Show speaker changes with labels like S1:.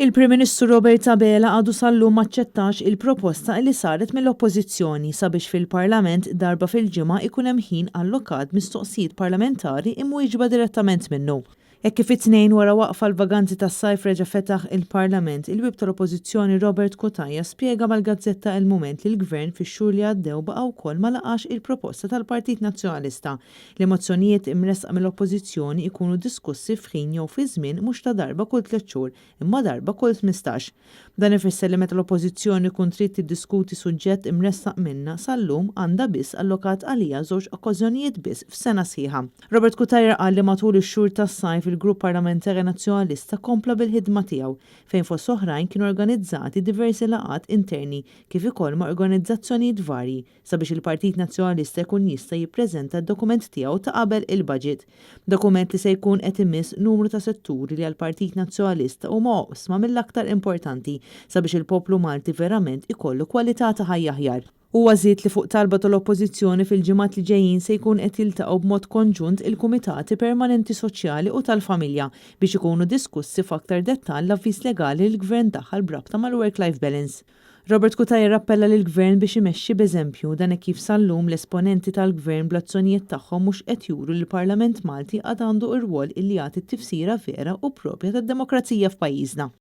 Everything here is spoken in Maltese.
S1: Il-Prim Ministru Robert Abela għadu sal-lum m'aċċettax il-proposta li saret mill-Oppożizzjoni sabiex fil-Parlament darba fil-ġimgħa ikun hemm ħin allokat mistoqsijiet parlamentari imwieġba direttament minnu. Hekk kif it-Tnejn wara waqfa l-vaganzi tas-sajf reġa' fetaħ il-Parlament, il-Whip tal-Oppożizzjoni Robert Cutajar spjega mal-gazzetta Il-Mument li l-Gvern fix-xhur li għaddew baqa' wkoll ma laqax il-proposta tal-Partit Nazzjonalista li mozzjonijiet imressqa mill-Oppożizzjoni jkunu diskussi f'ħin jew fi żmien mhux ta' darba kull tliet xhur imma darba kull 15. Dan ifisser li meta l-Oppożizzjoni tkun trid tiddiskuti suġġett imressaq minnha, sal-lum għandha biss allokat għaliha żewġ okkażjonijiet biss f'sena sħiħa. Robert Cutajar qal li matul ix-xhur tas-sajf il-Grupp Parlamentari Nazzjonalista kompla bil-ħidma tiegħu fejn fost oħrajn kienu organizzati diversi laqgħat interni kif ukoll ma' organizzazzjonijiet varji sabiex il-Partit Nazzjonalista jkun jista' jippreżenta d-dokument tiegħu ta' qabel il-budget. Dokument li se jkun qed imiss numru ta' setturi li għall-Partit Nazzjonalista huma oqsma mill-aktar importanti sabiex il-poplu Malti verament ikollu kwalità ta' ħajja aħjar. Huwa żied li fuq talba tal-Oppożizzjoni fil-ġimgħat li ġejjin se jkun qed jiltaqgħu b'mod konġunt il-Kumitati Permanenti Soċjali u tal-Familja biex ikunu diskussi f'aktar dettall l-avviż legali li l-Gvern daħħal b'rabta mal-work life balance. Robert Cutajar appella lill-Gvern biex imexxi b'eżempju, dan hekk kif sal-lum l-esponenti tal-Gvern bl-azzjonijiet tagħhom mhux qed juru li l-Parlament Malti għad għandu r-rwol illi jagħti t-tifsira vera u proprja tad-demokrazija f'pajjiżna.